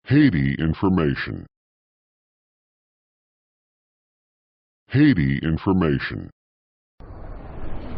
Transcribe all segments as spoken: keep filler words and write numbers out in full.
Haiti Information. Haiti Information.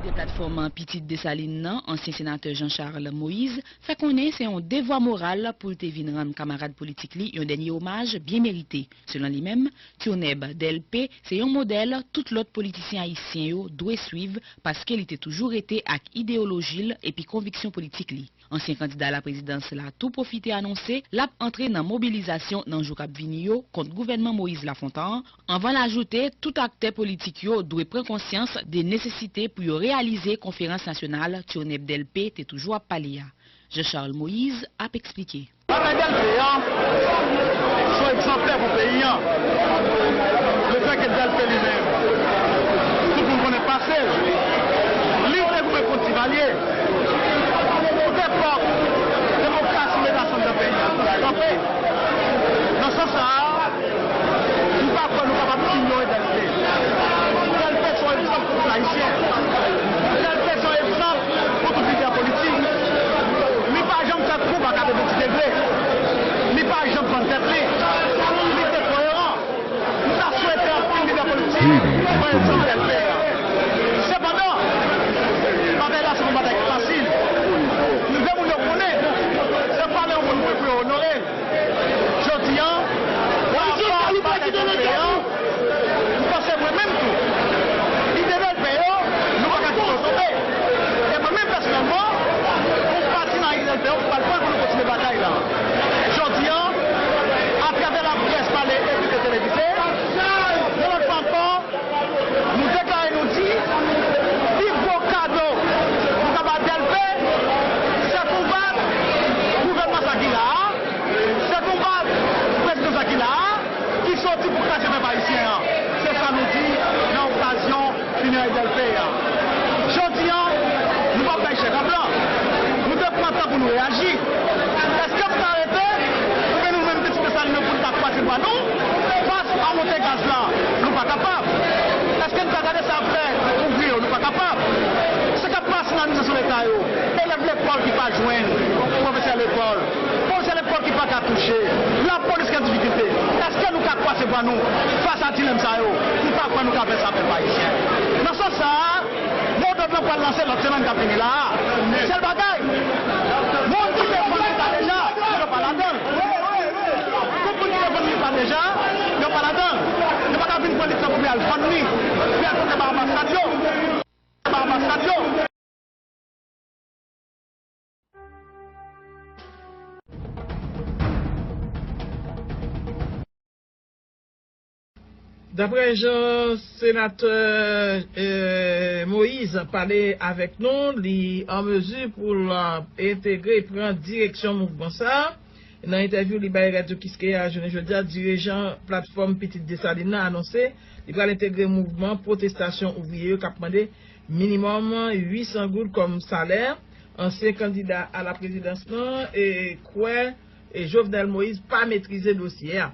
Lidè platfòm Pitit Desalin nan, ansyen senatè Jean Charles Moïse, fè konnen se yon devwa moral pou l te vin rann kamarad politik li yon dènye omaj byen merite. Selon li menm, Turneb Delpé se yon modèl tout lòt politisyen ayisyen yo dwe swiv, paske li te toujou rete ak ideyoloji l epi konviksyon politik li. Ansyen kandida a la prezidans la tou pwofite anonse l ap antre nan mobilizasyon nan jou k ap vini yo kont gouvènman Moïse Lafontan an, anvan l ajoute tout aktè politik yo dwe pran konsyans de nesesite pou yo reyalize konferans nasyonal Turneb Delpé te toujou ap pale a. Jean Charles Moïse ap eksplike. Batay Delpé a se yon egzanplè pou peyi a. Lefètke Delpé li menm, tout moun konnen pase l, li te goumen kont Divalye. Pou depòk demokrasi mete ansanm nan peyi a, kanpe. Nan sans sa a, m pa kwè nou kapab inyore Delpé. Delpé se yon egzanp pou tout Ayisyen. Delpé se yon egzanp pou tout lidè politik. Li pa janm fè koub a katrevenndis degre. Li pa janm vann tèt li. Li te koyeran. M ta swete anpil lidè politik pran egzanp Delpé a. Sepandan, batay la se pa yon batay ki fasil. M vle moun yo konnen, se pa lè yon moun mouri pou yo onore l. Jodi a, pa rapò ak batay Delpé a, m panse mwen menm tou, lidè Delpé yo, nou pa ka kite yo tonbe. E mwen menm pèsonèlman, yon pati nan lidè Delpé yo pral pran pou nou kontinye batay la. Jodi a, atravè laprès pale, ekrite, televize, yon lòt fwa ankò, nou deklare, nou di, pi gwo kado nou ka ba Delpé, se konbat gouvènman sa ki la a, se konbat prezidan sa ki la a, ki soti pou kraze pèp ayisyen an. Se sa nou di nan okazyon fineray Delpé a. Jodi a, nou p ap bay chèk an blan. Nou te pran tan pou nou reyaji. Èske nou ka rete? Oubyen nou menm Pitit Desalin pou nou ta kwaze bra nou? Fas a monte gaz la, nou pa kapab. Èske nou ka gade sa ap fè ouvriye yo? Nou pa kapab. Sa k ap pase nan administrasyon leta yo, elèv lekòl ki pa jwenn pwofesè lekòl, pwofesè lekòl ki pa ka touche, lapolis ki an difikilte. Èske nou ka kwaze bra nou fas a dilèm sa yo? M pa kwè nou ka fè sa, pèp ayisyen. Nan sans sa a, modòd lan pral lanse lòt semèn k ap vini la a. Sèl bagay, moun ki te vann leta deja, yo pa ladan l. Tout moun ki te vann leta deja, yo pa ladan l. Yo pa ka vin pran leta pou yo al vann li, pou yo al pote ba anbasad yo. Ba anbasad yo. Daprè jan senatè, eh, Moïse pale avèk nou, li an mezi pou l, eh, entegre, pran direksyon mouvman sa a. Nan entèvyou li bay Radyo Kiskeya jounen jodi a, dirijan platfòm Pitit Desalin nan anonse li pral entegre mouvman pwotestasyon ouvriye yo k ap mande minimòm uit san goud kòm salè. Ansyen kandida a la prezidans lan, e, kwè, e, Jovenel Moïse pa metrize dosye a.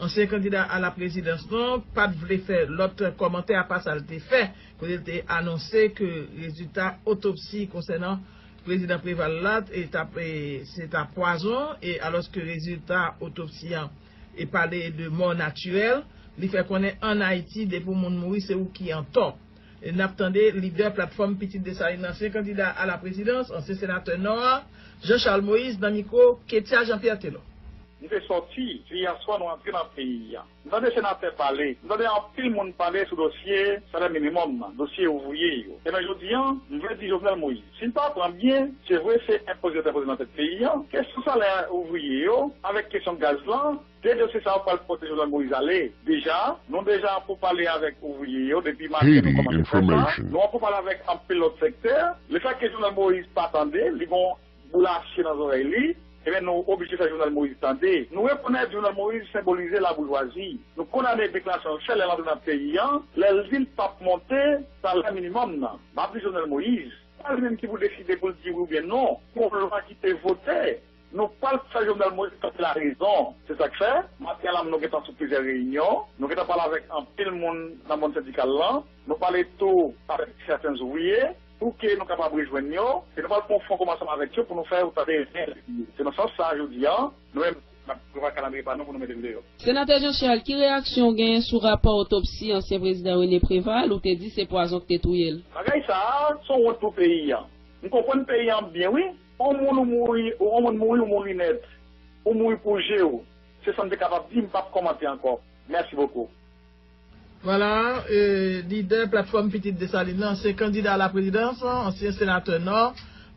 Ansyen kandida a la prezidans lan pa t vle fè lòt kòmantè apa sa l te fè, kote l te anonse ke rezilta otopsi konsènan prezidan Preval la, e t ap, e, se t ap pwazon, e alòske rezilta otopsi an, e pale de mò natirèl, li fè konnen ann Ayiti, depi yon moun mouri, se ou ki antò. E n ap tande lidè platfòm Pitit Desalin, ansyen kandida a la prezidans, ansyen senatè Nò a, Jean Charles Moïse, nan mikwo Ketia Jean Pierre Telor. M te sòti, se yè swa nou antre nan peyi a. M tande senatè pale, m tande anpil moun pale sou dosye salè minimòm nan, dosye ouvriye yo. Ebyen, jodi a, m vle di Jovenel Moïse, si n pa pran byen, se vre, se enpoze yo t enpoze nan tèt peyi a, kesyon salè ouvriye yo, avèk kesyon gaz lan, de dosye sa yo pral pote Jovenel Moïse ale. Deja, nou deja an poupale avèk ouvriye yo depi maten nou kòmanse fè sa. Nou an poupale avèk anpil lòt sektè. Lefètke Jovenel Moïse pa tande, li gon boul ache nan zòrèy li, ebyen, nou oblije fè Jovenel Moïse tande. Nou rekonèt Jovenel Moïse senbolize laboujwazi. Nou kondane deklarasyon l fè lè l antre nan peyi a, lè l di l p ap monte salè minimòm nan. M ap di Jovenel Moïse, pa li menm ki pou deside pou l di wi oubyen non. Gon lwa ki te vote. Nou pral fè Jovenel Moïse tande larezon. Se sa k fè, maten an la, nou gentan sou plizyè reyinyon. Nou gentan pale avèk anpil moun nan mond sendikal lan. Nou pale tou avèk sèten ouvriye. Pou ke nou kapab rejwenn yo, e nou pral pran yon fon kòm ansanm avèk yo pou nou fè yo tande reyèl. Se nan sans sa a, jodi a, nou menm, N ap prevwa kalandriye pa nou pou nou mete l deyò. Senatè Jean Charles, ki reyaksyon w genyen sou rapò otopsi ansyen prezidan René Préval, ou te di se pwazon ki te touye l? Bagay sa a, se yon wont pou peyi a. M konprann peyi a byen, wi. Yon moun ou mouri, yon moun mouri, ou mouri nèt. Ou mouri pou je w. Se sa m te kapab di, m p ap kòmante ankò. Mèsi bokou. Vwala, e, lidè Platfòm Pitit Desalin nan, ansyen kandida a la prezidans, ansyen senatè Nò,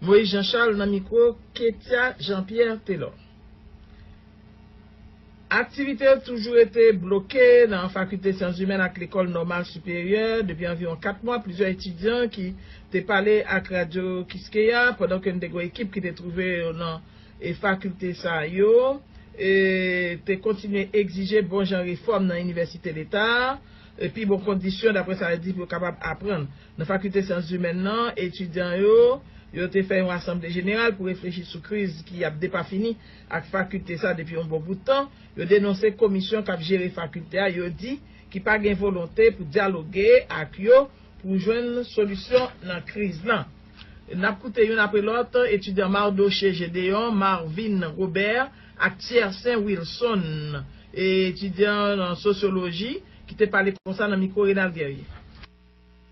Moïse Jean Charles, nan mikwo Ketia Jean Pierre Telor. Aktivite yo toujou rete bloke nan Fakilte Syans Imèn ak Lekòl Nòmal Siperyè depi anviwon kat mwa. Plizyè etidyan ki te pale ak Radyo Kiskeya pandan ke n te gen yon ekip ki te twouve yo nan e fakilte sa yo, e, te kontinye egzije bon jan refòm nan inivèsite leta a, e pi bon kondisyon, daprè sa yo di, pou yo kapab aprann. Nan Fakilte Syans Imèn nan, etidyan yo, yo te fè yon asanble jeneral pou reflechi sou kriz ki ap depafini ak fakilte sa depi yon bon bout tan. Yo denonse komisyon k ap jere fakilte a, yo di, ki pa gen volonte pou dyaloge ak yo pou jwenn solisyon nan kriz lan. N ap koute youn apre lòt, etidyan Mardoché Gédéon, Marvin Robert ak Tiercin Wilson, e etidyan nan sosyoloji, ki te pale konsa nan mikwo Renald Guerrier.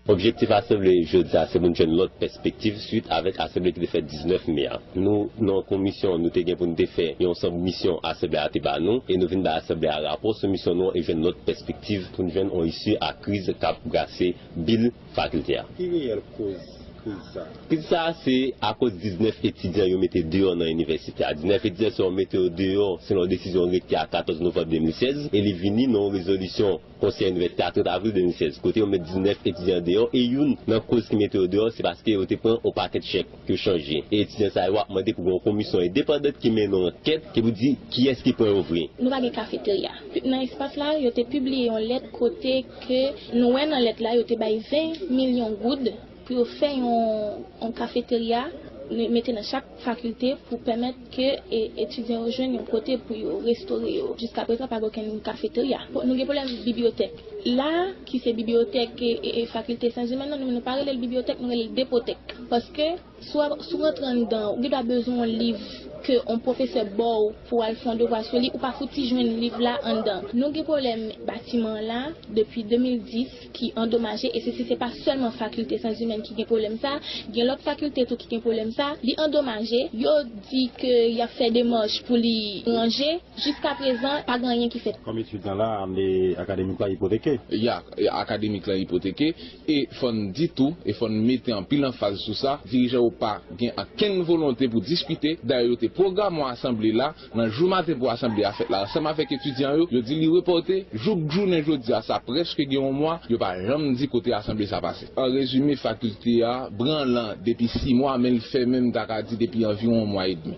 Objektif asanble jodi a se pou n jwenn lòt pèspektiv swit avèk asanble ki te fèt diznèf me a. Nou, nan komisyon, nou te gen pou n te fè yon soubmisyon asanble a te ba nou, e nou vin bay asanble a rapò soubmisyon nou an e jwenn lòt pèspektiv pou n jwenn yon isi a kriz k ap brase bil fakilte a. Ki reyèl koz kriz sa a? Kriz sa a se akoz diznèf etidyan yo mete deyò nan inivèsite a. Diznèf etidyan sa yo mete yo deyò selon desizyon rektè a katòz novanm de mil sèz, e li vini nan yon rezolisyon Konsèy Inivèsite a trant avril de mil sèz, kote yo met diznèf etidyan deyò, e youn nan koz ki mete yo deyò, se paske yo te pran yon pakèt chèk ke yo chanje. E etidyan sa yo ap mande pou gen yon komisyon endepandant ki mennen yon ankèt ki pou di kiyès ki pran yo vre. Nou pa gen kafeterya. Nan espas la, yo te pibliye yon lèt kote ke nou wè nan lèt la, yo te bay ven milyon goud pou yo fè yon, yon kafeterya, mete nan chak fakilte pou pèmèt ke, e, etidyan yo jwenn yon kote pou yo restore yo. Jiskaprezan, pa gen okenn kafeterya. Bon, nou gen pwoblèm bibliyotèk. La, ki se bibliyotèk, e, e, e fakilte syans imèn nan, nou, nou pa rele l bibliyotèk, nou rele l depotèk. Paske, si w, si w rantre anndan, ou gen dwa bezwen yon liv ke yon pwofesè ba w pou w al fè yon devwa sou li, ou pa fouti jwenn liv la anndan. Nou gen pwoblèm batiman an la depi de mil dis ki andomaje, e se, se, se pa sèlman fakilte syans imèn ki gen pwoblèm sa, gen lòt fakilte tou ki gen pwoblèm sa, li andomaje, yo di ke y ap fè demach pou li ranje, jiskaprezan, pa gen anyen ki fèt. Kòm etidyan la, ane akademik la ipoteke. Ya, akademik la ipoteke, e fò n di tou, e fò n mete anpil anfaz sou sa, dirijan yo pa gen okenn volonte pou diskite, dayè yo te pwograme yon asanble la, nan jou maten pou asanble a fèt la ansanm avèk etidyan yo, yo di li repòte jouk jounen jodi a, sa prèske gen yon mwa, yo pa janm di kote asanble sa pase. An rezime, fakilte a branlan depi sis mwa, men l fèmen, m ta ka di, depi anviwon yon mwa edmi.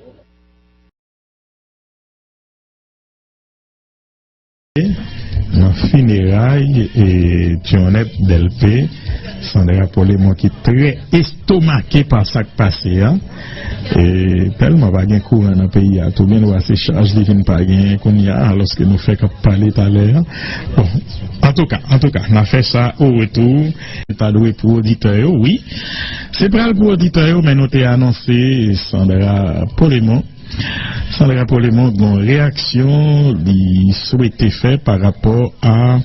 Nan fineray, e, Tiyonèt Dèlpe, Sandra Polemon ki trè estomake pa sa k pase a. E, tèlman pa gen kouran nan peyi a, tou gen dwa se chaj li vin pa genyen kounye a, alòske nou fèk ap pale talè a. Bon, antouka, antouka, n a fè sa o retou. Ta dwe pou oditè yo, wi. Se pral pou oditè yo, men nou te anonse Sandra Polemon. Sandra Polemon gen yon reyaksyon li swete fè pa rapò a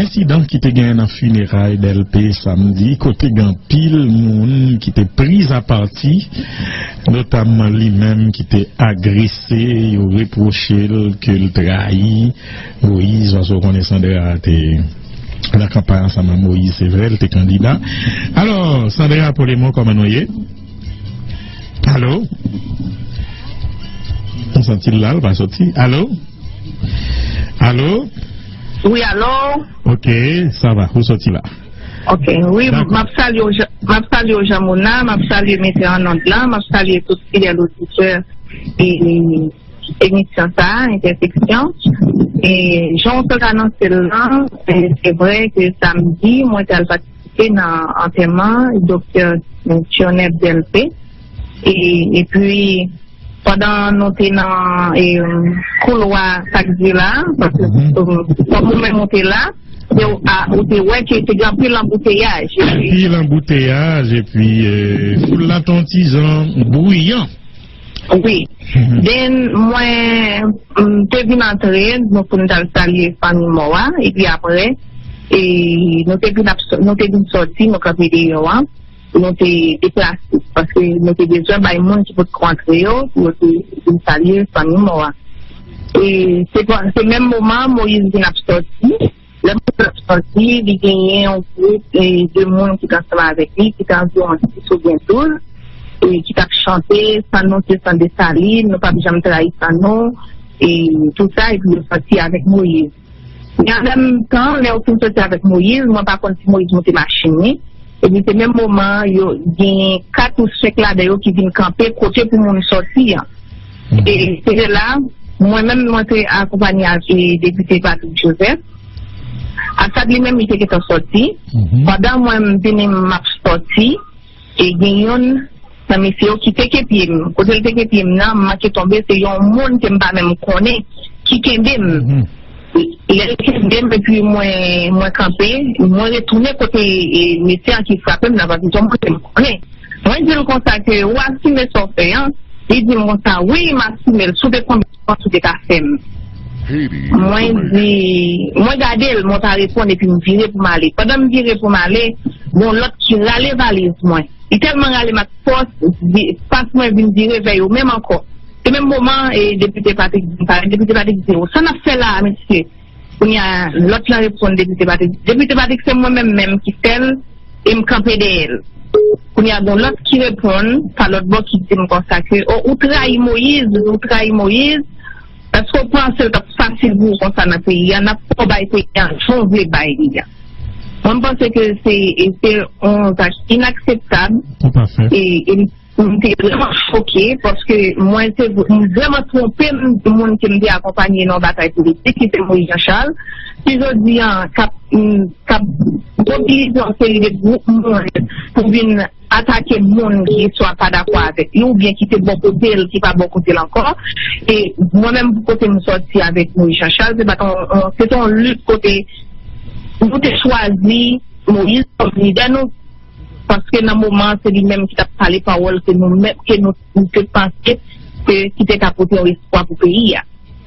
ensidan ki te genyen nan fineray Dèlpe samdi, kote gen anpil moun ki te priz a pati, notamman li menm ki te agrese, yo repwoche l ke l trayi Moyiz, paske w konnen Sandra te nan kanpay ansanm ak Moyiz, se vre, l te kandida. Alò, Sandra Polemon, kòman nou ye? Alo? M santi l la, l pa soti. Alo? Alo? Wi, alo? Ok, sa va, ou soti la. Ok, wi, m ap salye w, Jean, m ap salye w, Jean Mona, m ap salye metè an ond la, m ap salye tout fidèl oditè e emisyon sa a, Entèseksyon. E jan w te anonse l lan, e se vre ke samdi, mwen te al patisipe nan antèman Doktè Tiyonèb Dèlpe. E, epi, pandan nou te nan, e, koulwa Sakdi la, paske, e, kòm ou menm ou te la, se ou, a, ou te wè ke te gen anpil anbouteyaj. Anpil anbouteyaj, epi, e, foul la te yon ti jan bwiyan. Wi. Then, mwen, m te vin antre, nou, pou n t al salye fanmi mò a, epi apre, e, nou te vin ap sò-, nou te vin sòti, nou kanpe deyò a, nou te deplase, paske nou te bezwen bay moun ki potko antre yo, pou yo te vin salye fanmi mò a. E se pa, se menm moman, Moyiz vin ap sòti, lè Moyiz ap sòti, li genyen yon gwoup, e, de moun ki t ansanm avèk li, ki t anviwon sis oubyen douz, e, ki t ap chante, san nou se san Desalin, nou p ap janm trayi san nou, e tou sa, epi yo sòti avèk Moyiz. Men an menm tan, lè yo fin sòti avèk Moyiz, mwen pa konn si Moyiz monte machin li, epi se menm moman, yo genyen kat ou senk ladan yo ki vin kanpe kote pou moun sòti an. E se lè la, mwen menm, mwen te akonpanye ak, e, depite Patrick Joseph. Asad li menm, li te gentan sòti. Pandan mwen, m vini, m ap sòti, e gen youn nan mesye yo ki teke pye m. Kote l teke pye m nan, m manke tonbe, se yon moun ke m pa menm konnen ki kenbe m. Lè l kenbe m, epi mwen, mwen kanpe, mwen retounen kote, e, mesye an ki frape m nan, paske se yon moun ke m konnen. Mwen di l konsa ke, "Ou asime sa w fè an?" Li di m konsa, "Wi, m asime l. Si w te konn, si w te ka fè m." Mwen di, mwen gade l, mwen pa reponn, epi m vire pou m ale. Pandan m vire pou m ale, gon lòt ki rale valiz mwen. Li tèlman rale m ak fòs, vi-, fas mwen vin vire vè yo menm ankò. Se menm moman, e, depite Patrick di m, depite Patrick di, "O, sa n ap fè la a, mesye?" Kounye a, lòt lan reponn depite Patrick. Depite Patrick, se mwen menm menm ki fè l, e m kanpe dèyè l. Kounye a, gon lòt ki reponn pa lòt bò ki di m konsa ke, "O, ou trayi Moyiz, ou trayi Moyiz. Èske w panse l t ap fasil pou ou konsa nan peyi a? N ap fè w bay peyi a jan w vle bay li a." Mwen, m panse ke se, e se yon zak inakseptab. E, e m te vrèman choke, paske mwen te, m vrèman twonpe m, moun ke m te akonpanye nan yon batay politik, ki se Moïse Jean Charles, ki jodi an k ap, m, k ap mobilize yon seri de gwoup moun pou vin atake moun ki swa pa dakò avèk li, oubyen ki te bò kote l, ki pa bò kote l ankò. E mwen menm, pou kote m sòti avèk Moïse Jean Charles, se pa t yon, yon, se te yon lit kote nou te chwazi Moïse kòm lidè nou, paske nan moman an, se li menm ki t ap pale pawòl ke nou menm, ke nou, nou te panse ke, ki te ka pote yon espwa pou peyi a.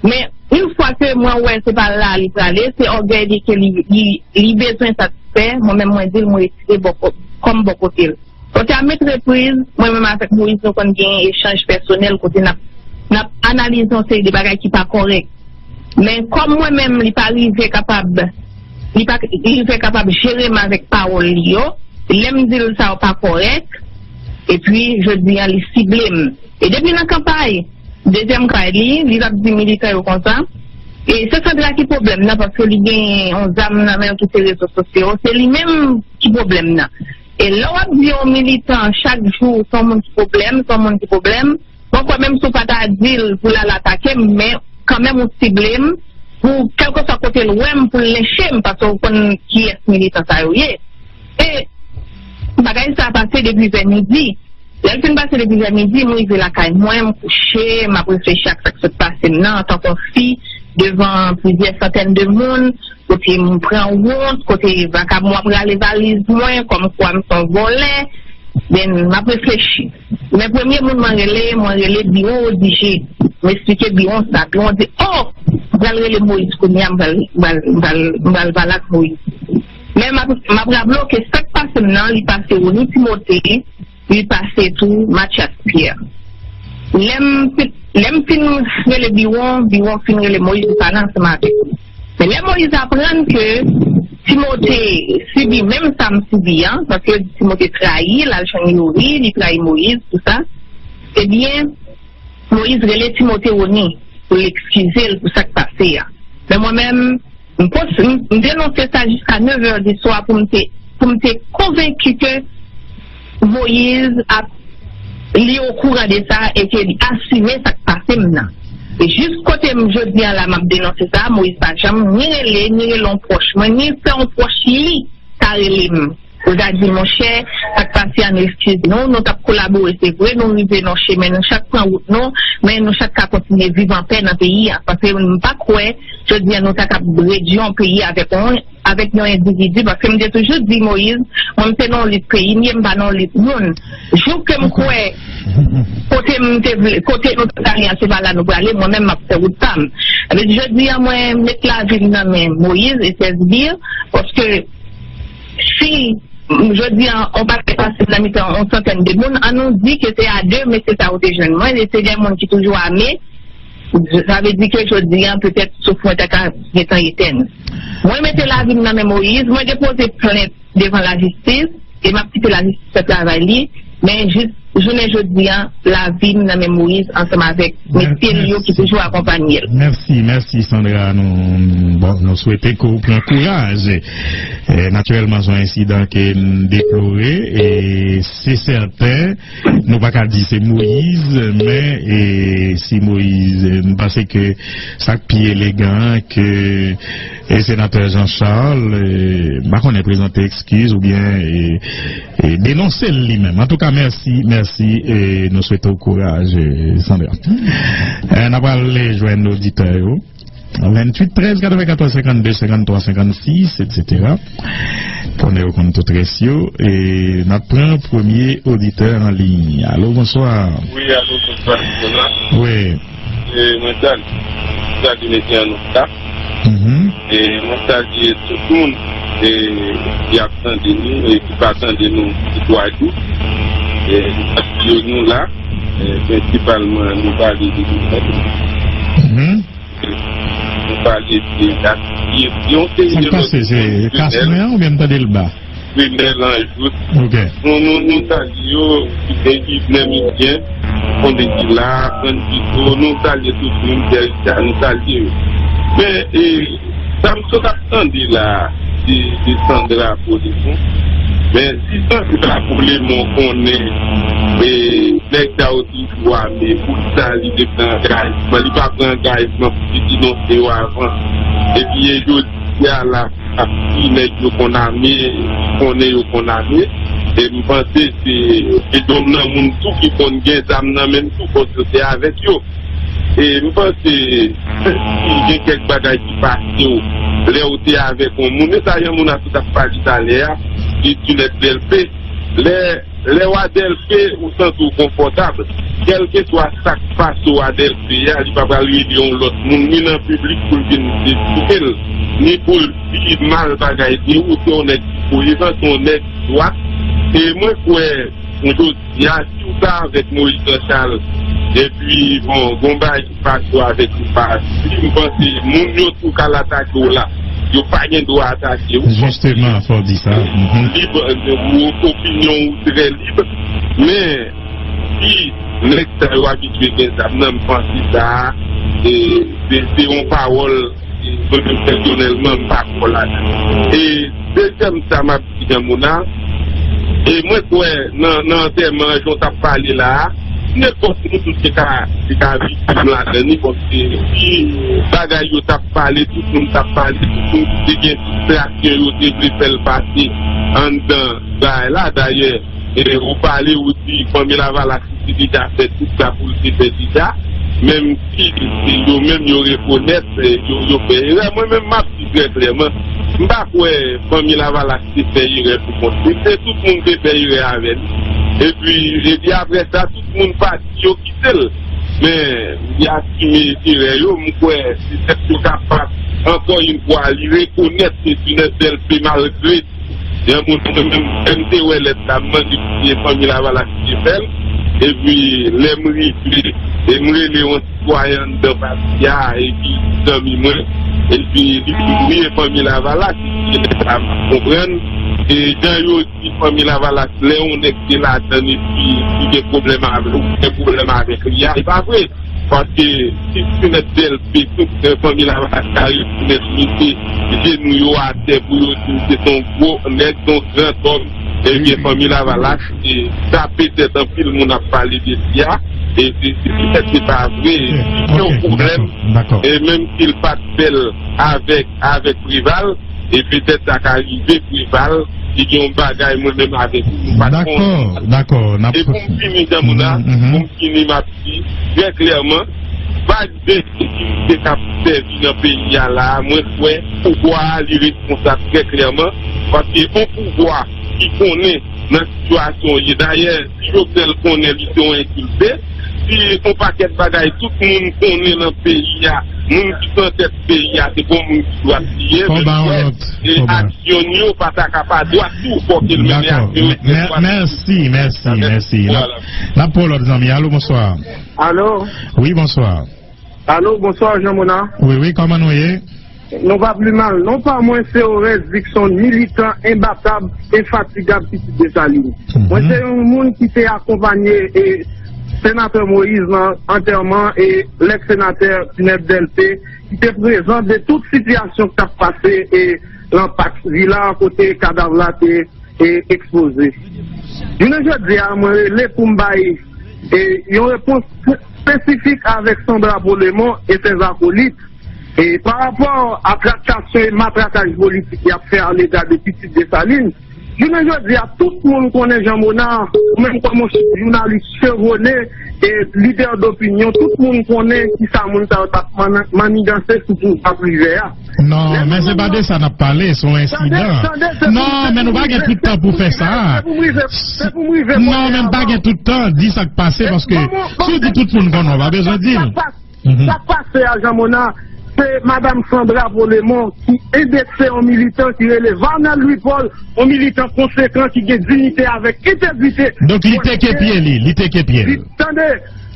Men, yon fwa ke mwen wè se pa la li prale, se ògèy li ke li, li, li bezwen satisfè, mwen menm mwen di l mwen retire bò kò-, kò m bò kote l. Paske a maintes reprises, mwen menm avèk Moïse, nou konn gen echanj pèsonèl kote n ap, n ap analize yon seri de bagay ki pa kòrèk. Men kòm mwen menm, li pa rive kapab, li pa rive kapab jere m avèk pawòl li yo, lè m di l sa yo pa kòrèk, epi jodi an li sible m. E depi nan kanpay, dezyèm kanpay li, li t ap di militan yo konsa, e se Sandra ki pwoblèm nan, paske li gen yon zam nan men l ki se rezo sosyo, se li menm ki pwoblèm nan. E lè w ap di yon militan chak jou, se yon moun ki pwoblèm, se yon moun ki pwoblèm, mwen kwè menm si w pa ta di l pou l al atake m, men kanmenm ou sible m pou kèlkeswa kote l wè m pou l lenche m, paske w konn kiyès militan sa yo ye. E bagay sa pase depi vè midi. Lè l fin pase depi vè midi, m rive lakay mwen, m kouche, m ap reflechi ak sa k sot pase m nan antanke yon fi devan plizyè santèn de moun, kote m pran wont, kote vakabon ap rale valiz mwen, kòmkwa m se yon vòlè. Then, m ap reflechi. Men premye moun mwen rele, mwen rele biwo O D G. M eksplike biwo sa. Biwo di, "O, m pral rele Moïse kounye a, m pral, m pral, m pral, m pral pale ak Moïse." Men m ap, m ap raple w ke sa k pase m nan, li pase Rony Timothée, li pase tou Mathias Pierre. Lè m fin, lè m fin rele biwo, biwo fin rele Moïse, li pale ansanm avèk li. Men lè Moïse aprann ke Timote sibi menm sa m sibi an, paske yo di Timote trayi, l al jwenn Youri, li trayi Moïse, tou sa, ebyen, Moïse rele Timote Rony pou l ekskize l pou sa k pase a. Men mwen menm, m pos-, m, m denonse sa jiska nèv è di swa pou m te, pou m te konvenki ke Moïse ap, li okouran de sa e ke li asime sa k pase m nan. E jis kote m jodi a la m ap denonse sa, Moïse pa janm ni rele, ni rele yon pwòch mwen, ni fè yon pwòch li ta rele m. Pou ta di, monchè, sa k pase a, nou eskize nou, nou t ap kolabore, se vre, nou rive nan chemen, nou chak pran wout nou, men nou chak ka kontinye viv anpè nan peyi a. Paske m pa kwè, jodi a, nou ta kab redwi yon peyi avèk yon, avèk yon endividi, paske m te toujou di Moyiz, mwen, m se nan yon lit peyi m ye, m pa nan yon lit moun. Jou ke m kwè, kote m te vle, kote nou te prale a, se pa la nou prale, mwen menm, m ap fè wout pa m. Jodi a, mwen met lavi m nan men Moyiz e Sèzbir, paske si, jodi a, on pakèt pase nan mitan on santèn de moun, an nou di ke se a de mesye sa yo te jwenn mwen, e se de moun ki toujou ame, sa vle di ke jodi a, petèt, souf mwen ta ka gentan etèn. Mwen mete lavi m nan men Moyiz, mwen depoze plent devan lajistis, e m ap kite lajistis fè travay li, men jis jounen jodi a, lavi m nan men Moyiz ansanm avèk mesye l yo ki toujou akonpanye l. Mèsi, mèsi Sandra. Nou, bon, nou swete ke w pran kouraj. E, natirèlman, se yon ensidan ke n deplore, e se sèten, nou pa ka di se Moyiz, men, e, si Moyiz, e, m panse ke sa k pi elegan, ke, e, senatè Jean Charles, e, m pa konnen, prezante ekskiz oubyen, e, e, denonse l li menm. Antouka, mèsi, mèsi, e nou swete w kouraj, e, Sandra. E, n ap ale jwenn oditè yo. Venntuit trèz katrevenkatòz senkannde senkanntwa senkannsis, etsetera. Konnen yo konn tout rès yo. E n ap pran premye oditè an liy. Alo, bonswa. Wi, alo, bonswa, Nicolas. Wi. E mwen salye, salye mesye an nou la. Mhm. E mwen salye tout moun, e, ki ap tande nou e ki pa tande nou tout wa jou. E, yo nou la, e, prensipalman nou pale de nou. Mhm. Nou pale de yon seri de lòt moun. Sa k pase, se kas mwen an oubyen m tande l ba? Primè Lanjou. Ok. Nou, nou, nou salye yo, ki te ki Bnè Midyen, Fondetila, Francisco, nou salye tout moun, Pierre Richard, nou salye yo. Men, e, sa m sot ap tande la, de, de Sandra Polemon. Men, si Sandra Polemon konnen, e, nèg sa yo toujou ame, poukisa li te pran angajman, li pa pran angajman pou li denonse yo avan. Epi, e, jodi a la, ap di nèg yo konn ame, konnen yo konn ame. E m panse se, se yon nan moun tou ki konn gen zam nan men l tou, fòk yo te avèk yo. E m panse, si gen kèk bagay ki pase w, lè w te avèk yon moun, e sa Yanmouna sot ap pale talè a, e Tinèt Dèlpe, lè Lè w a Dèlpe, ou santi w konfòtab. Kèlkeswa sa k pase w a Dèlpe a, li pa pral rele yon lòt moun, ni nan piblik pou l vin esplike l, ni pou l di mal bagay de ou. Se yon nèg ki koyeran, se yon nèg ki dwat. E mwen kwè, jodi a, si w ta avèk Moyiz Janchal, epi, bon, gon bagay ki pase w avèk li pa di, m panse moun yo tou k al atake w la, yo pa gen dwa atake w. Jisteman, fò w di sa. Mhm. Lib, ou, opinyon ou trè lib, men si nèg sa yo abitye gen zam nan, m panse sa, e, se, se yon pawòl, e, mwen menm pèsonèlman, m pa kwè ladan. E dezyèm sa m ap di Yanmouna, e mwen kwè nan, nan antèman jan w t ap pale la a, nenpòt moun te ka, te ka viktim ladan li, paske si bagay yo t ap pale, tout moun t ap pale, tout moun te gen distraksyon yo te vle fè l pase anndan bagay la. Dayè, e, ou pale, ou di fanmi Lavalas li te deja fè tout sa pou l te fè deja, menm si se yo menm yo rekonèt, e, yo, yo fè erè. Mwen menm, m ap di trè klèman, m pa kwè fanmi Lavalas te fè erè pou kont li. Se tout moun te fè erè avè li. Epi, epi apre sa, tout moun pati, yo kite l. Men, li asime erè yo, m kwè, se tèt yo k ap bat. Ankò yon fwa, li rekonèt se Tinèt Dèlpe malgre Yon moun mwen menm, lè m te wè lèt la, m mande si se fanmi Lavalas ki te fè l. Epi, lè m rive, e m rele yon sitwayen anndan pati a, e ki zanmi mwen. Epi, li di m, wi, e fanmi Lavalas ki te fè lèt la, m pa konprann. E jan yo di fanmi Lavalas, lè yon nèg te ladann epi li gen pwoblèm avè w, gen pwoblèm avèk li a, e pa vre. Paske si Tinèt Dèlpe, tout, e, fanmi Lavalas ka rekonèt li, se jenou yo atè pou yo di l se t on gwo nèg, se on grandòm. Ebyen, fanmi Lavalas, e, sa petèt anpil moun ap pale de li a, e se, se petèt se pa vre. Si gen yon pwoblèm, e menm si l pa t fè l avèk, avèk Preval, E petèt sa ka rive Preval, li gen yon bagay mwen menm avèk ou, nou pa t konnen. Dakò, dakò. E pou m fini, Jean Mona, pou m fini, m ap di trè klèman, pa gen sekirite k ap sèvi nan peyi a la a, mwen kwè pouvwa a li responsab trè klèman, paske yon pouvwa ki konnen nan sitiyasyon w ye. Dayè, si Jovenel konnen li se yon enkilte, si yon pakèt bagay tout moun konnen nan peyi a, moun ki pran tèt peyi a, se bon moun ki dwat li ye, men m kwè, e aksyon yo pa ta ka pa dwat tou, fòk el mennen aksyon yo. Mèsi, mèsi, mèsi. N ap pran lòt zanmi. Alo, bonswa. Alo. Wi, bonswa. Alo, bonswa, Jean Mona. Wi, wi, kòman nou ye? Nou pa pli mal. Non pa mwen se Oreste Dickson, militan enbatab, enfatigab, pitit Desalin. Mwen se yon moun ki te akonpanye e senatè Moïse nan antèman e lèks senatè Pinèd Delpé, ki te prezan de tout sitiyasyon k t ap pase e lan Pak Vila kote kadav la te e ekspoze. Jounen jodi a, mwen rele pou m bay e yon repons espesifik avèk Sandra Polemon e sèz akolit. E pa rapò a traktasyon e matrakaj politik y ap fè alega de pitit Desalin, jounen jodi a, tout moun konnen Jean Mona, ou menm kòm yon jounalis chevone e lidè dopinyon, tout moun konnen kisa moun sa yo t ap mann- maniganse sou pouvwa privè a. Non, men se pa de sa n ap pale, se yon ensidan. Non, men nou pa gen tout tan pou fè sa. Non, men m pa gen tout tan, di sa k pase, paske si w di tout moun konnen, w pa bezwen di l. Sa k pase a, Jean Mona, se madanm Sandra Polemon ki endekse yon militan ki rele Vanel Louis Paul, yon militan konsekan ki gen diyite avèk entegrite. Donk, li teke pye li, li teke pye l. Tande,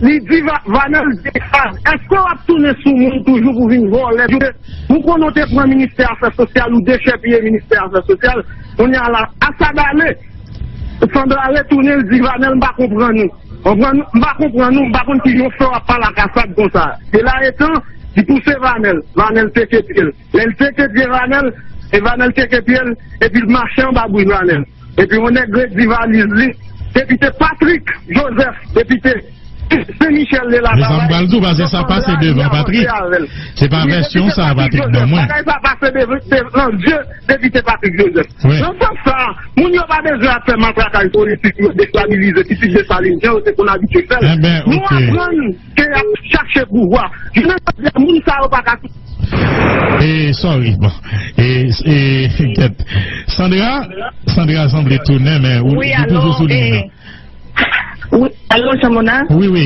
li di Va- Vanel dekraz. Èske w ap tounen sou moun toujou pou vin vòlè? Nou konnen w te pran ministè afè sosyal, ou dechèpiye ministè afè sosyal. Kounye a la, Asad ale. Sandra retounen, l di Vanel, m pa konprann ou. Konprann ou? M pa konprann ou, m pa konn kijan w fè w ap pale ak Asad konsa. De la etan, li pouse Vanel. Vanel teke pye l. Lè l teke pye Vanel, e Vanel teke pye l, epi l mache anba bouch Vanel. Epi yon nèg redi valiz li, depite Patrick Joseph, depite Sen Michèl de la. Mezanmi, pral di w, paske sa pase devan Patrick. Se pa vèsyon sa Patrick ban mwen. Bagay sa pase devan, devan zye depite Patrick Joseph. Nan sans sa, moun yo pa bezwen ap fè matrakaj politik pou yo destabilize pitit Desalin, jan yo te konn abitye fè l. Nou aprann ke y ap chache pouvwa. Jounen jodi a, moun sa yo pa ka. E, sorry, bon. E, e, kèt. Sandra, Sandra sanble tounen, men ou, ou toujou sou liy nan. Wi, alo, Jean Mona? Wi, wi.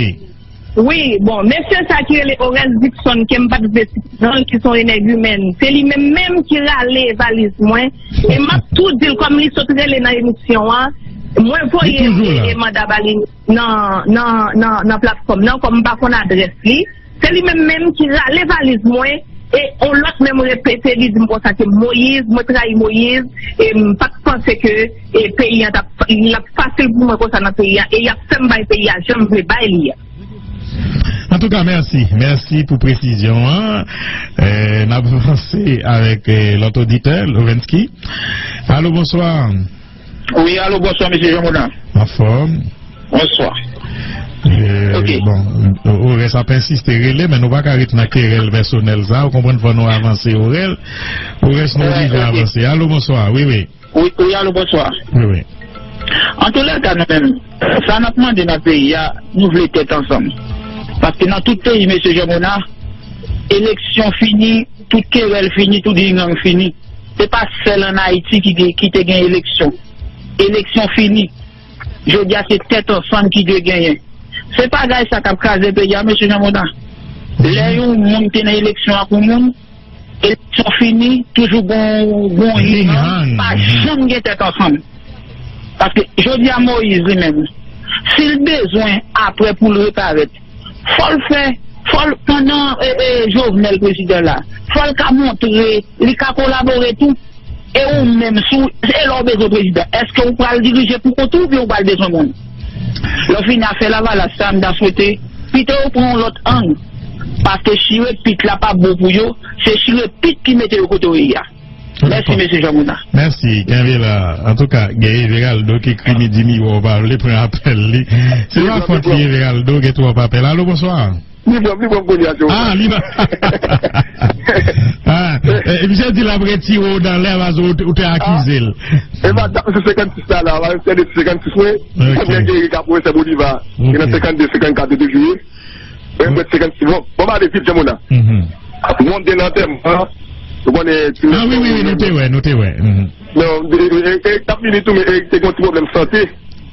Wi, bon, mesye sa ki rele Oreste Dickson, ke m pa t vle site non l, ki se yon enègimèn, se li menm menm ki rale valiz mwen. E m ap tou di l, kòm li sot rele nan emisyon an, mwen voye e, e manda ba li nan, nan, nan, nan platfòm nan, kòm m pa konn adrès li. Se li menm menm ki rale valiz mwen, e yon lòt menm repete, li di m konsa ke Moyiz, mwen trayi Moyiz, e m pa t panse ke, e peyi an t ap, l ap fasil pou mwen konsa nan peyi an, e y ap fè m bay peyi a jan m vle bay li a. Antouka, mèsi. Mèsi pou presizyon an. Eh, n ap vanse avèk, eh, lòt oditè, Lovensky. Alo, bonswa. Wi, alo, bonswa, mesye Jean Mona. Anfòm. Bonswa. Eh, bon, Orès ap ensiste rele, men nou pa ka ret nan kerèl pèsonèl sa, ou konprann, fò nou avanse, Orès. Orès, nou oblije avanse. Alo, bonswa. Wi, wi. Wi, wi, alo, bonswa. Wi, wi. Antoulèka, nou menm, sa n ap mande nan peyi a, nou vle tèt ansanm. Paske nan tout peyi, mesye Jean Mona, eleksyon fini, tout kerèl fini, tout gang fini. Se pa sèl ann Ayiti ki gen, ki te gen eleksyon. Eleksyon fini. Jodi a, se tèt ansanm ki dwe genyen. Se bagay sa k ap kraze peyi a, mesye Jean Mona. Lè yon moun te nan eleksyon ak yon moun, eleksyon fini, toujou gon, gon hang, pa janm gen tèt ansanm. Paske jodi a Moyiz li menm, si l bezwen apre pou l reparèt, fò l fè, fò l, pandan, e, e, Jovenel prezidan la, fò l ka montre li ka kolabore tou. E ou menm, si w, e lè w bezwen prezidan, èske ou pral dirije pou kont ou oubyen ou pral bezwen moun? Lè w fini afè Lavalas sa, m ta swete pito yo pran yon lòt ang. Paske chire pit la pa bon pou yo, se chire pit ki mete yo kote yo ye a. Mèsi, mesye Jean Mona. Mèsi, kenbe la. Antouka, gen Everaldo ki ekri, li di, Miwo pa vle pran apèl li. Se pa fòt li, Everaldo, gen twòp apèl. Alo, bonswa. Li pran, li pran kounye a, Jean Mona. Ah, li pa. Ah, eh, E misye di l ap retire w nan lè, paske ou te, ou te akize l. E pa dat misye senkannsis la, la, pa misye de senkannsis mwen. Ok. Mwen geri ka pwofesè Bolivar. Ok. Gen nan senkannde, senkannkat yo toujou ye. Mwen mwen senkannsis. Bon, bon, m ale vit, Jean Mona. Mhm. Mwen te nan antèman, ou konnen, ti Ah, wi, wi, wi, nou te wè, nou te wè. Mhm. Non, e, e, e, t ap vini tou, men, e, te gen yon ti pwoblèm sante.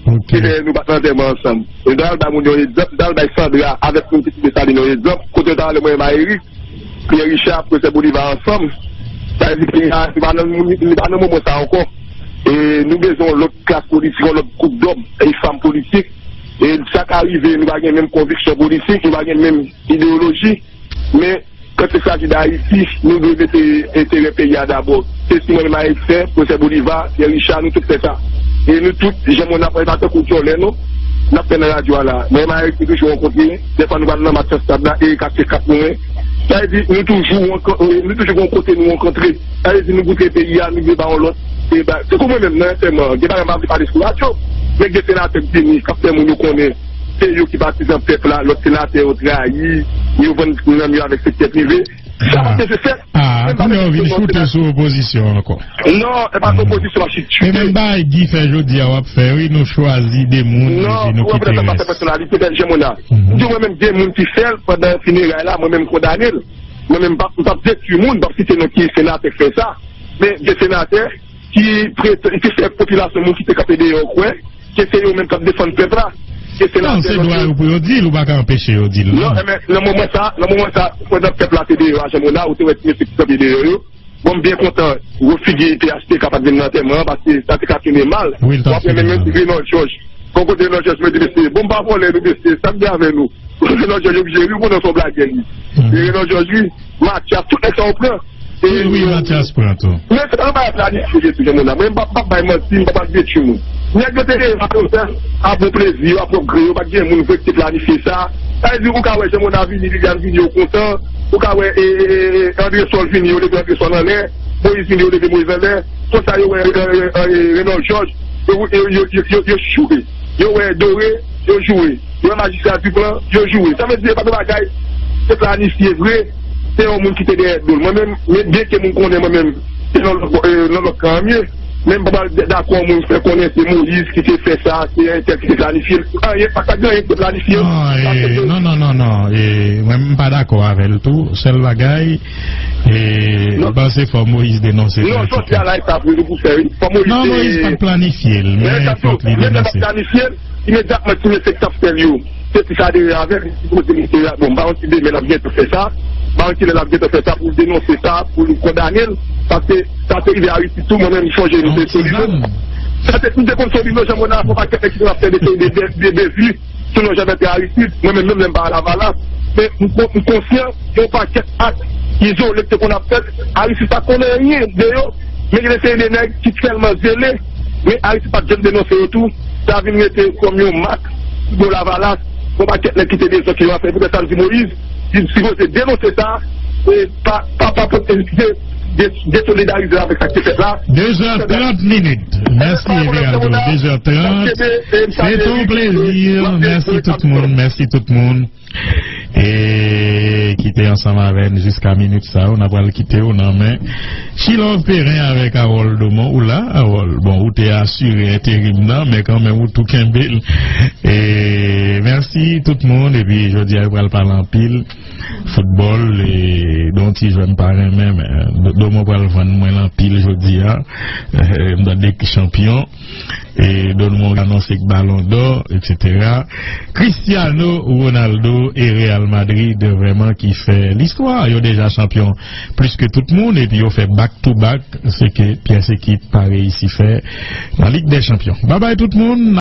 Ok. Ki fè nou pa t nan antèman ansanm. E dayè, l bay moun yon egzanp, dayè, l bay Sandra avèk moun ki site Salin yon egzanp. Kote talè mwen, Mayerik, Pierre Richard, pwofesè Bolivar ansanm. Sa vle di peyi a, li pa nan, li pa nan moman sa ankò. E nou bezwen yon lòt klas politik, yon lòt gwoup dòm e fanm politik. E sa ka rive, nou pa gen menm konviksyon politik, nou pa gen menm ideyoloji. Men, quand il s'agit d'Haïti, nou dwe mete enterè peyi a dabò. Se si mwen menm Ayisyen, pwofesè Bolivar, Pierre Richard, nou tout fè sa. E nou tout, jan mwen ap fè, pa tankou djòlè, non. N ap fè nan radyo a la. Mwen menm Ayisyen toujou rankontre. Dèfwa nou pral nan match nan stad la, e kat se kat nou, wi. Sa vle di, nou toujou rank-, nou toujou gon kote nou rankontre. Sa vle di, nou goute peyi a, nou vle ba yon lòt. E ba, se kou mwen menm, nan, sèlman, gen bagay m pa vle pale sou radyo. Men gen senatè k vini, k ap fè moun yo konnen se yo ki patizan pèp la, lòt senatè yo trayi, yo vann nanm yo avèk sektè prive. Sa pa t nesesè. Ah, kounye a w vin choute sou opozisyon ankò. Non, e pa t opozisyon, m ap chute. E menm bagay Guy fè jodi a, w ap fè, wi, nou chwazi de moun, epi nou kite rès. Non, ou reprezantan pa fè pèsonalite, bèl Jean Mona. M di w, mwen menm, gen moun ki fè l pandan fineray la, mwen menm, m kondane l. Mwen menm, m p ap, m p ap detwi moun, m p ap site non ki senatè k fè sa. Men gen senatè ki prete-, ki fè popilasyon, moun ki te kanpe deyò kwè ke se yo menm k ap defann pèp la. Ke senatè. Non, se dwa yo pou yo di l, ou pa ka anpeche yo di l, non. Non, men nan moman sa, nan moman sa, pandan pèp la te deyò a, Jean Mona, ou te wè ti mesye ki kanpe deyò yo. Bon, m byen kontan, gwo figi P H T K pa t vin nan antèman an, paske sa te ka tounen mal. Wi, l t ap tounen mal. W ap wè menm Renold Georges. Bon, kote Renold Georges, mwen di, mesye, bon, m pa vòlè nou, mesye, sa k gen avè nou? Renold Georges oblije ri, ou konnen se yon blagè li. Mhm. E Renold Georges, wi, Mathias, tout nèg sa yo pran. E wi, wi, Mathias pran tou. Men se yon bagay planifye tou, Jean Mona. Mwen, m p ap, m p ap bay manti, m p ap al detwi moun. Nèg yo te reyini a Pòtoprens, ap bon plezi, yo ap pran gre, yo pa t gen moun vre ki te planifye sa. Sa vle di, ou ka wè Jean Mona vini, Liliane vini, yo kontan. Ou ka wè, e, e, e, e, André Sol vini, yo leve André Sol anlè. Moïse vini, yo leve Moïse anlè. Konsa, yo wè, e, e, e, e, Renold Georges, yo, yo, yo joure. Yo wè Doré, yo joure. Yo wè majistra Duplan, yo joure. Sa vle di, e pa t yon bagay te planifye vre. Se yon moun ki te dèyè do l. Mwen menm, men byenke moun konnen mwen menm, se nan lòt, e, nan lòt kan an m ye. Men m pa pral d-, dakò moun fè konnen se Moïse ki te fè sa, se entèl ki te planifye l. Anyen, pa t gen anyen ki te planifye. Non, e, non, non, non, non. E, mwen, m pa dakò avè l tou. Sèl bagay, e, m panse fò Moïse denonse. Non, jodi a la, e sa pou nou pou fè, wi. Fò Moïse. Non, Moïse pa t planifye l, men fòk li denonse. Imedyatman, ti mesye k t ap fè l yo, se ti sa deri avè l, li sipoze mete la. Bon, m pa konn si demen l ap gentan fè sa, m pa konn kilè l ap gentan fè sa pou l denonse sa, pou l kondane l, paske sa te rive Aristide tou, mwen menm, m sonje nou te Solino. Sa te, nou te konn Solino, Jean Mona, fò pa kèk nèg ki te ap fè de, de, de, de, de vi sou non Jean Bertrand Aristide, mwen menm, menm lè m pa Lavalas, men m kon-, m konsyan yon pakèt ak izole ki te konn ap fèt, Aristide pa t konnen anyen de yo, men gen de seri de nèg ki tèlman zele, men Aristide pa t janm denonse yo tou. Sa vin rete kòm yon mak sou do Lavalas, yon pakèt nèg ki te dezòd ki yo ap fè. Poutèt sa, m di Moïse, li sipoze denonse sa, e pa, pa, pa pote de, de, desolidarize avèk sa ki te fèt la. De zè trant minit. Mèsi, Everaldo. De zè trant. Se te yon plezi. Mèsi tout moun. Mèsi tout moun. E ki te ansanm avè n jiska minit sa yo, n ap pral kite w nan men Chilove Perrin avèk Harold Domon. Ou la, Harold? Bon, ou te asire enterim nan, men kanmenm ou tou kenbe l. E mèsi tout moun, epi jodi a, yo pral pale anpil foutbòl, e de yon ti jwè m pa renmen, men Do-, Domon pral vann mwen l anpil jodi a. E, m tande ki chanpyon. E Domon anonse k Balon dò, et cetera. Cristiano Ronaldo e Real Madrid vrèman ki fè listwa. Yo deja chanpyon plis ke tout moun, epi yo fè back to back, se ke pyès ekip pa reyisi fè nan Lig dè Chanpyon. Babay tout moun.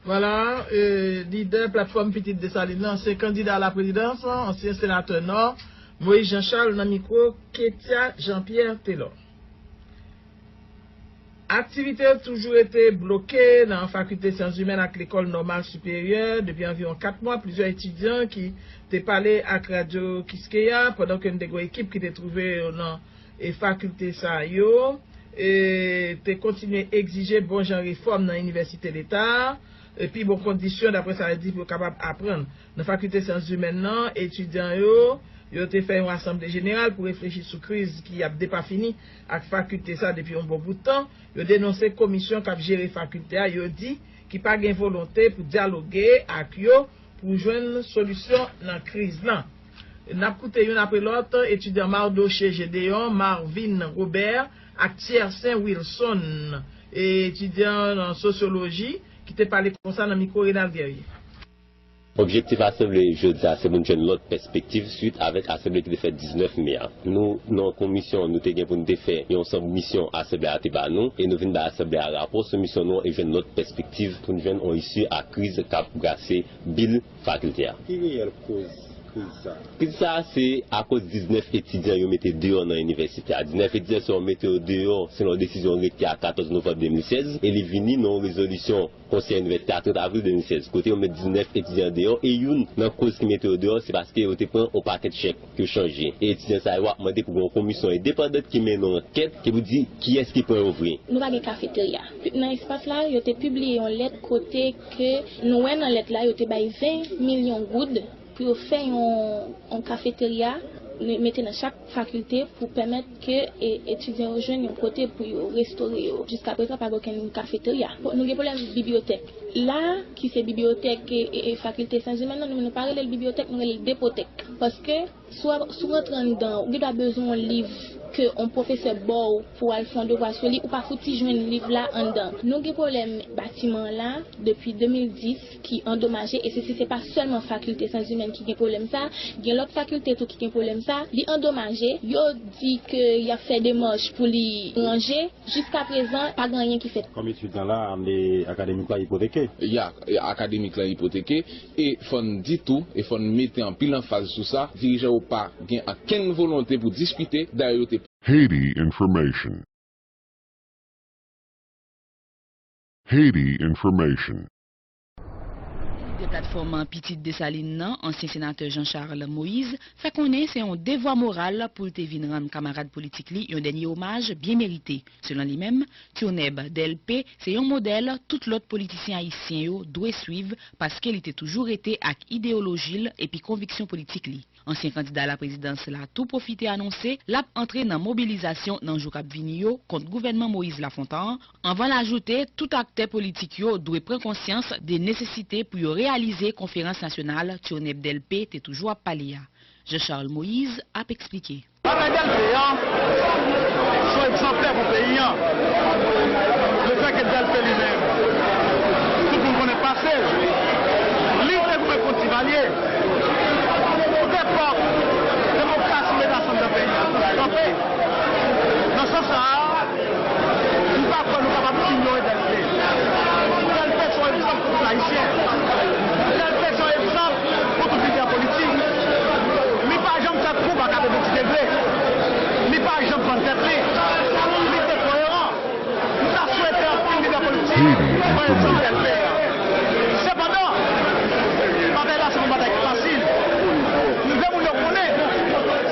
Vwala, e, lidè Platfòm Pitit Desalin nan, ansyen kandida a la prezidans, ansyen senatè Nò, Moïse Jean Charles nan mikwo Ketia Jean Pierre Telor. Aktivite yo toujou rete bloke nan Fakilte Syans Imèn ak Lekòl Nòmal Siperyè depi anviwon kat mwa. Plizyè etidyan ki te pale ak Radyo Kiskeya pandan ke n te gen yon ekip ki te twouve yo nan, e, fakilte sa yo, e, te kontinye egzije bon jan refòm nan inivèsite leta a, e pi bon kondisyon, daprè sa yo di, pou yo kapab aprann. Nan Fakilte Syans Imèn nan, etidyan yo, Yo te fè yon asanble jeneral pou reflechi sou kriz ki ap depafini ak fakilte sa depi yon bon bout tan. Yo denonse komisyon k ap jere fakilte a, yo di ki pa gen volonte pou dyaloge ak yo pou jwenn solisyon nan kriz lan. N ap koute youn apre lòt, etidyan Mardoché Gédéon, Marvin Robert ak Tiercin Wilson, etidyan nan sosyoloji, ki te pale konsa nan mikwo Renald Guerrier. Objektif asanble jodi a se pou n jwenn lòt pèspektiv swit avèk asanble ki te fèt diznèf me a. Nou, nan komisyon, nou te gen pou n te fè yon sanm misyon asanble a te ba nou, e nou vin bay asanble a rapò sou misyon nou an e jwenn lòt pèspektiv pou n jwenn yon isi a kriz k ap brase bil fakilte a. Ki reyèl koz kriz sa? Kriz sa a se akoz diznèf etidyan yo mete deyò nan inivèsite a. Diznèf etidyan sa yo mete yo deyò selon desizyon rektè a katòz novanm de mil sèz, e li vini nan yon rezolisyon Konsèy Inivèsite a trant avril de mil sèz, kote yo met diznèf etidyan deyò, e youn nan koz ki mete yo deyò, se paske yo te pran yon pakèt chèk yo chanje. E etidyan sa yo ap mande pou gen yon komisyon endepandant ki mennen yon ankèt ki pou di kiyès ki pran yo vre. Nou pa gen kafeterya. Nan espas la, yo te pibliye yon lèt kote ke nou wè nan lèt la, yo te bay ven milyon goud pou yo fè yon, yon kafeterya, mete nan chak fakilte pou pèmèt ke, e, etidyan yo jwenn yon kote pou yo restore yo. Jiskaprezan, pa gen okenn kafeterya. Bon, nou gen pwoblèm bibliyotèk. La, ki se bibliyotèk, e, e, e fakilte syans imèn nan, nou, nou pa rele l bibliyotèk, nou rele l depotèk. Paske, si w, si w rantre anndan, ou gen dwa bezwen yon liv ke yon pwofesè ba w pou w al fè yon devwa sou li, ou pa fouti jwenn liv la anndan. Nou gen pwoblèm batiman an la, depi de mil dis ki andomaje, e se, se, se pa sèlman fakilte syans imèn ki gen pwoblèm sa, gen lòt fakilte tou ki gen pwoblèm sa, li andomaje, yo di ke y ap fè demach pou li ranje, jiskaprezan, pa gen anyen ki fèt. Kòm etidyan la, ane akademik la ipoteke. Ya, akademik la ipoteke, e fò n di tou, e fò n mete anpil anfaz sou sa, dirijan yo pa gen okenn volonte pou diskite, dayè yo te Haiti Information. Haiti Information. Lidè platfòm Pitit Desalin nan, ansyen senatè Jean Charles Moïse, fè konnen se yon devwa moral pou l te vin rann kamarad politik li yon dènye omaj byen merite. Selon li menm, Turneb Delpé se yon modèl tout lòt politisyen ayisyen yo dwe swiv paske li te toujou rete ak ideyoloji l epi konviksyon politik li. Ansyen kandida laprezidans la tou pwofite anonse l ap antre nan mobilizasyon nan jou k ap vini yo kont gouvènman Moïse Lafontan an, anvan l ajoute tout aktè politik yo dwe pran konsyans de nesesite pou yo reyalize konferans nasyonal Turneb Delpé te toujou ap pale a. Jean Charles Moïse ap eksplike. Batay Delpé an se yon egzanplè pou peyi an. Lefètke Delpé li menm, tout moun konnen pase l, li te goumen kont Divalye. Pou depòk demokrasi mete ansanm nan peyi an, kanpe. Nan sans sa a, m pa kwè nou kapab inyore Delpé. Delpé se yon egzanp pou tout Ayisyen. Delpé se yon egzanp pou tout lidè politik. Li pa janm fè koub a katrevenndis degre. Li pa janm vann tèt li. Li te koeran. M ta swete anpil lidè politik pran egzanp Delpé a. Sepandan, batay la se pa yon batay ki fasil. M vle moun yo konnen,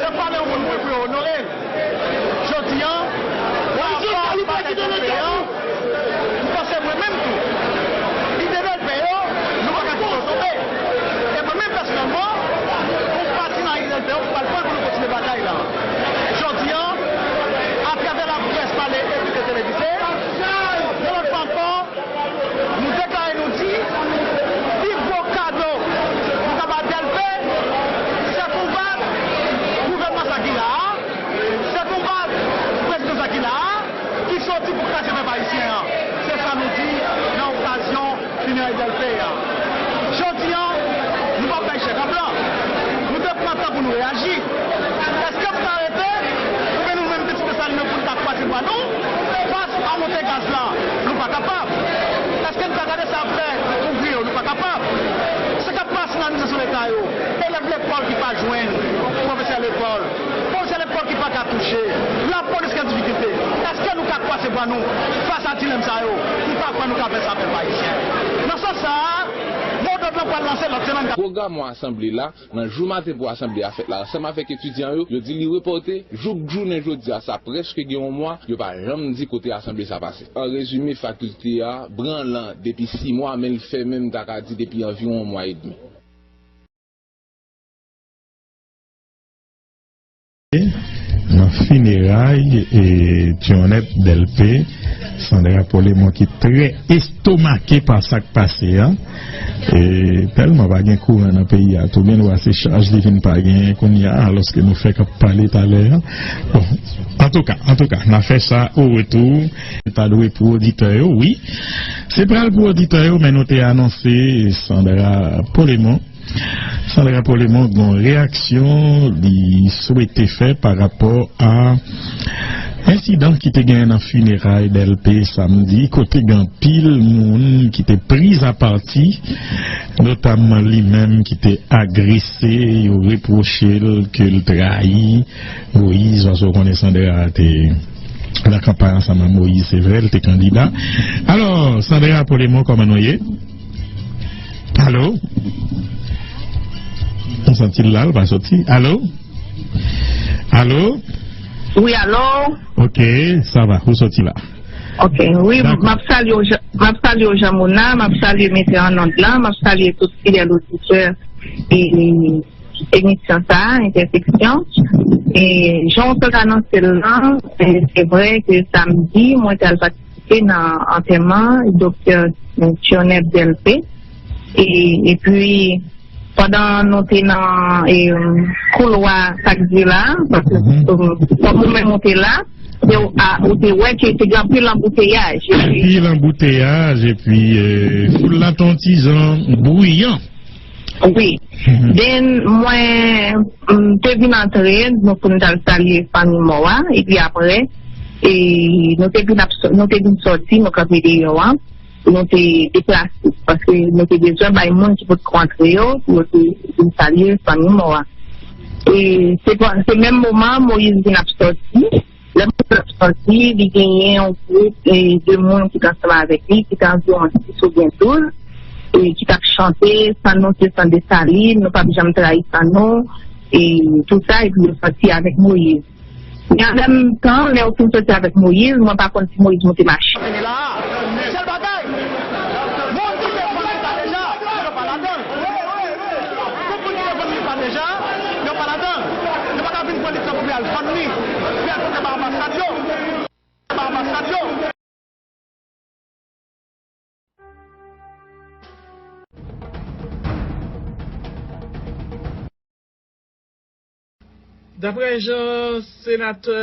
se pa nan yon moun mouri pou yo onore l. Jodi a, pa rapò a batay Delpé a, m panse mwen menm tou, lidè Delpé yo, nou pa ka kite yo tonbe. E mwen menm pèsonèlman, yon pati nan lidè Delpé yo, m pral pran l pou nou kontinye batay la. Jodi a, atravè laprès, pale, epi de televize, yon lòt fwa ankò, nou deklare, nou di, pi gwo kado nou ka ba Delpé, se konbat gouvènman sa ki la a, se konbat prezidan sa ki la a, ki soti pou kraze pèp ayisyen an. Se sa nou di nan okazyon fineray Delpé a. Jodi a, nou p ap bay chèk an blan. Nou te pran tan pou nou reyaji. Èske nou ka rete? Oubyen nou menm Pitit Desalin yo pou n ta kwaze bra nou fas a monte gaz la? Nou pa kapab. Èske n ka gade sa ap fè pou gri yo? Nou pa kapab. Sa k ap pase nan administrasyon leta yo, elèv lekòl ki pa jwenn pwofesè lekòl, pwofesè lekòl ki pa ka touche, lapolis ki an difikilte, èske nou ka kwaze bra nou fas a dilèm sa yo? M pa kwè nou ka fè sa, pèp ayisyen. Nan sans sa a, modòd lan pral lanse lòt semèn. Pwogram yon asanble la, nan jou maten pou asanble a fèt la, ansanm avèk etidyan yo, yo di li repòte jouk jounen jodi a, sa prèske gen yon mwa, yo pa janm di kote asanble sa pase. An rezime, fakilte a branlan depi sis mwa, men l fèmen, m ta ka di, depi anviwon yon mwa edmi. Fineray e Tionèt Dèlpe, Sandra Polemon ki trè estomake pa sa k pase a. E tèlman pa gen kouran nan peyi a, tou byen dwa se chaj li vin pa genyen kounye a, alòske nou fèk ap pale talè a. Bon, antouka, antouka, n a fè sa o retou. Ta dwe pou oditè yo, wi. Se pral pou oditè yo, men nou te anonse Sandra Polemon. Sandra Polemon gen yon reyaksyon li swete fè pa rapò a ensidan ki te genyen nan fineray Dèlpe samdi, kote gen anpil moun ki te priz a pati, notamman li menm ki te agrese, yo repwoche l ke l trayi Moyiz, paske w konnen Sandra te nan kanpay ansanm ak Moyiz, se vre, l te kandida. Alò, Sandra Polemon, kòman nou ye? Alo? M santi l la, l pa soti. Alo? Alo? Wi, alo? Ok, sa va, ou soti la. Ok, wi, m ap salye w, Jean- m ap salye w, Jean Mona, m ap salye metè an ond la, m ap salye tout fidèl oditè e emisyon sa a, Entèseksyon. E jan w sot anonse l lan, e se vre ke samdi, mwen te al patisipe nan antèman doktè Tionèb Dèlpe. E, epi, pandan nou te nan e, koulwa sa k di la, paske kòm ou menm ou te la, se ou a- ou te wè ke te gen anpil anbouteyaj. Anpil anbouteyaj, epi e, foul la te yon ti jan bwouyan. Wi. Den mwen m te vin antre nou pou n t al salye fanmi mò a, epi apre e, nou te vin ap sò- nou te vin sòti, nou kanpe deyò a, nou te deplase paske nou te bezwen bay moun ki potko antre yo pou yo te vin salye fanmi mò a. E se pa- se menm moman Moyiz vin ap sòti. Lè Moyiz ap sòti, li genyen yon gwoup e, de moun ki t ansanm avèk li, ki te anviwon sis oubyen douz, e ki t ap chante, san nou se san Desalin, nou p ap janm trayi san nou, e tou sa, epi yo sòti avèk Moyiz. Men an menm tan, lè yo fin sòti avèk Moyiz, mwen pa konn si Moyiz monte machin. Vini la, sèl bagay, moun ki te vann li sa deja, yo pa ladan l. Tout moun ki te vann li sa deja, yo pa ladan l. Yo pa ka vin pran li sa pou yo al vann li. Fè kote ba anbasad yo. Ba anbasad yo. Daprè jan senatè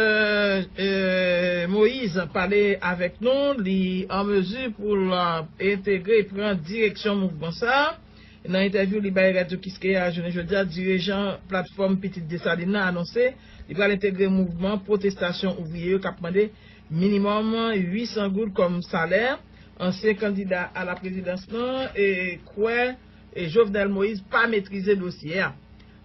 eh, Moïse pale avèk nou, li an mezi pou l entegre, pran direksyon mouvman sa a. Nan entèvyou li bay Radyo Kiskeya jounen jodi a, dirijan platfòm Pitit Desalin nan anonse li pral entegre mouvman pwotestasyon ouvriye yo k ap mande minimòm uit san goud kòm salè. Ansyen kandida a la prezidans lan e kwè e Jovenel Moïse pa metrize dosye a.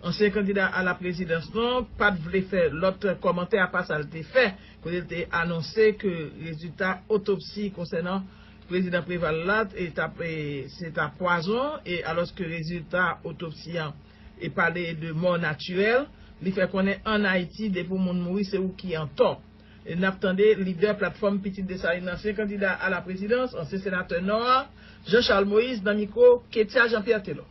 Ansyen kandida a la prezidans lan pa t vle fè lòt kòmantè apa sa l te fè, kote l te anonse ke rezilta otopsi konsènan prezidan Preval la e t ap e, se ta pwazon, e alòske rezilta otopsi an e pale de mò natirèl, li fè konnen ann Ayiti depi yon moun mouri se ou ki antò. E n ap tande lidè platfòm Pitit Desalin, ansyen kandida a la prezidans, ansyen senatè Nò a, Jean Charles Moïse nan mikwo Ketia Jean Pierre Telor.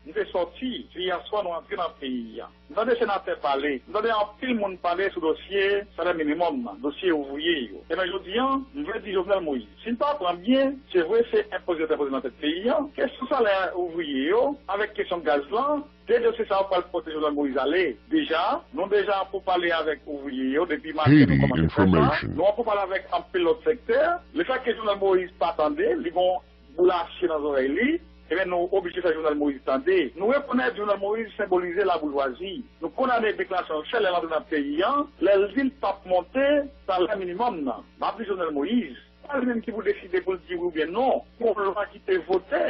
M te sòti, se yè swa nou antre nan peyi a. M tande senatè pale, m tande anpil moun pale sou dosye salè minimòm nan, dosye ouvriye yo. Ebyen jodi a, m vle di Jovenel Moïse, si n pa pran byen, se vre se enpoze yo t enpoze nan tèt peyi a, kesyon salè ouvriye yo, avèk kesyon gaz lan, de dosye sa yo pral pote Jovenel Moïse ale. Deja, nou deja an poupale avèk ouvriye yo depi maten nou kòmanse fè sa. Nou an poupale avèk anpil lòt sektè. Lefètke Jovenel Moïse pa tande, li gon boulache nan zòrèy li, ebyen nou oblije fè Jovenel Moïse tande. Nou rekonèt Jovenel Moïse senbolize laboujwazi. Nou kondane deklarasyon l fè lè l antre nan peyi a, lè l di l p ap monte salè minimòm nan. M ap di Jovenel Moïse, pa li menm ki pou deside pou l di wi oubyen non. Gon lwa ki te vote.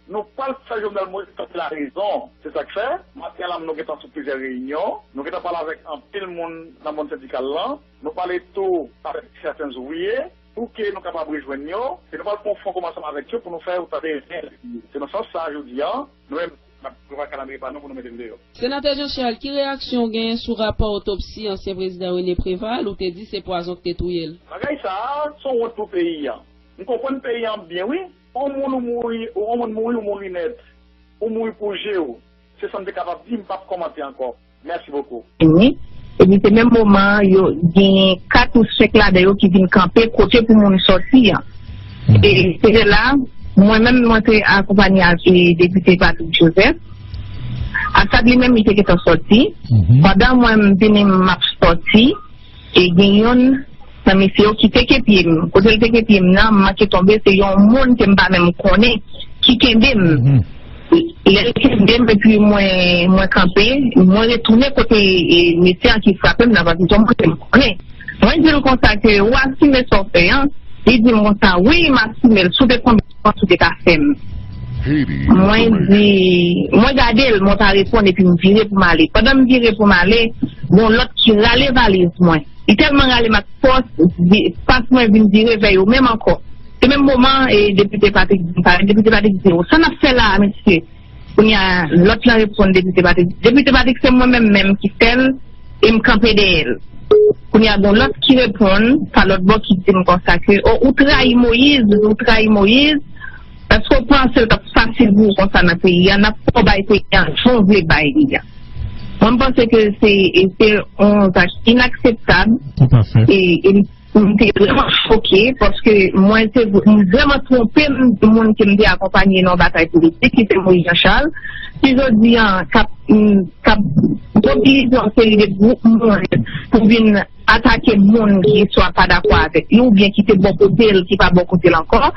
Nou pral fè Jovenel Moïse tande larezon. Se sa k fè, maten an la nou gentan sou plizyè reyinyon. Nou gentan pale avèk anpil moun nan mond sendikal lan. Nou pale tou avèk sèten ouvriye. Pou ke nou kapab rejwenn yo, e nou pral pran yon fon kòm ansanm avèk yo pou nou fè yo tande reyèl. Se nan sans sa a jodi a, nou menm n ap prepare kalandriye pa nou pou nou mete l deyò. Senatè Jean Charles, ki reyaksyon w genyen sou rapò otopsi ansyen prezidan René Préval, ou te di se pwazon k te touye l? Bagay sa a, se yon wont pou peyi a. M konprann peyi a byen wi. Yon moun ou mouri, yon moun mouri, ou mouri nèt. Ou mouri pou je w. Se sa m te kapab di, m p ap kòmante ankò. Merci beaucoup. Wi. Epi se menm moman an, yo genyen kat ou senk ladan yo ki vin kanpe kote pou moun sòti an. E se lè la, mwen menm, mwen te akonpanye ak, e, depite Patrick Joseph. Asad li menm, li te gentan sòti. Pandan mwen, m vini, m ap sòti, e gen youn nan mesye yo ki teke pye m. Kote l teke pye m nan, m manke tonbe, se yon moun ke m pa menm konnen ki kenbe m. Lè l kenbe m, epi mwen, mwen kanpe, mwen retounen kote, e, mesye an ki frape m nan, paske se yon moun ke m konnen. Mwen di l konsa ke, "Ou asime sa w fè an?" Li di m konsa, "Wi, m asime l. Si w te konn, si w te ka fè m." Mwen di, mwen gade l, mwen pa reponn, epi m vire pou m ale. Pandan m vire pou m ale, gon lòt ki rale valiz mwen. Li tèlman rale m ak fòs, vi- pas mwen vin vire vè yo menm ankò. Se menm moman, e, depite Patrick di m, depite Patrick di, "O, sa n ap fè la a, mesye?" Kounye a, lòt lan reponn depite Patrick. Depite Patrick, se mwen menm menm ki fè l, e m kanpe dèyè l. Kounye a, gon lòt ki reponn, pa lòt bò, ki di m konsa ke, "O, ou trayi Moyiz, ou trayi Moyiz, èske w panse l t ap fasil pou ou konsa nan peyi a? N ap fè w bay peyi a jan w vle bay li a." Mwen, m panse ke se, e se yon zak inakseptab. E, e m te vrèman choke, paske mwen te, m vrèman twonpe m de moun ke m te akonpanye nan yon batay politik, ki se Moïse Jean Charles, ki jodi an k ap, m, k ap mobilize yon seri de gwoup moun pou vin atake moun ki swa pa dakò avèk li oubyen ki te bò kote l, ki pa bò kote l ankò.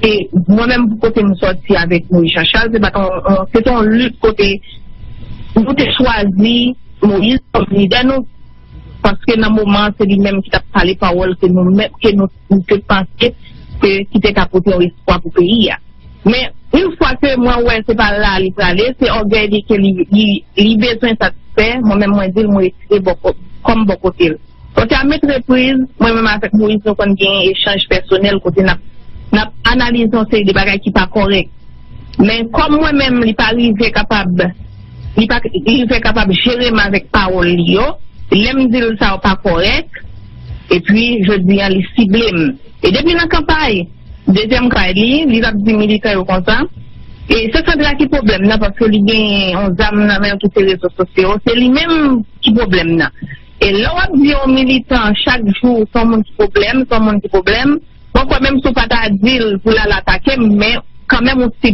E mwen menm, pou kote m sòti avèk Moïse Jean Charles, se pa t yon, yon, se te yon lit kote nou te chwazi Moïse kòm lidè nou, paske nan moman an, se li menm ki t ap pale pawòl ke nou menm, ke nou, nou te panse ke, ki te ka pote yon espwa pou peyi a. Men, yon fwa ke mwen wè se pa la li prale, se ògèy li ke li, li, li bezwen satisfè, mwen menm mwen di l mwen retire bò kò-, kò m bò kote l. Paske a met repriz, mwen menm avèk Moïse, nou konn gen echanj pèsonèl kote n ap, n ap analize yon seri de bagay ki pa kòrèk. Men kòm mwen menm, li pa rive kapab, li pa rive kapab jere m avèk pawòl li yo, lè m di l sa yo pa kòrèk, epi jodi an, li sible m. E depi nan kanpay, dezyèm kay li, li t ap di militan yo konsa, e se Sandra ki pwoblèm nan, paske li gen yon zam nan men l ki se rezo sosyo, se li menm ki pwoblèm nan. E lè w ap di yon militan chak jou, se yon moun ki pwoblèm, se yon moun ki pwoblèm, mwen kwè menm si w pa ta di l pou l al atake m, men kanmenm ou sible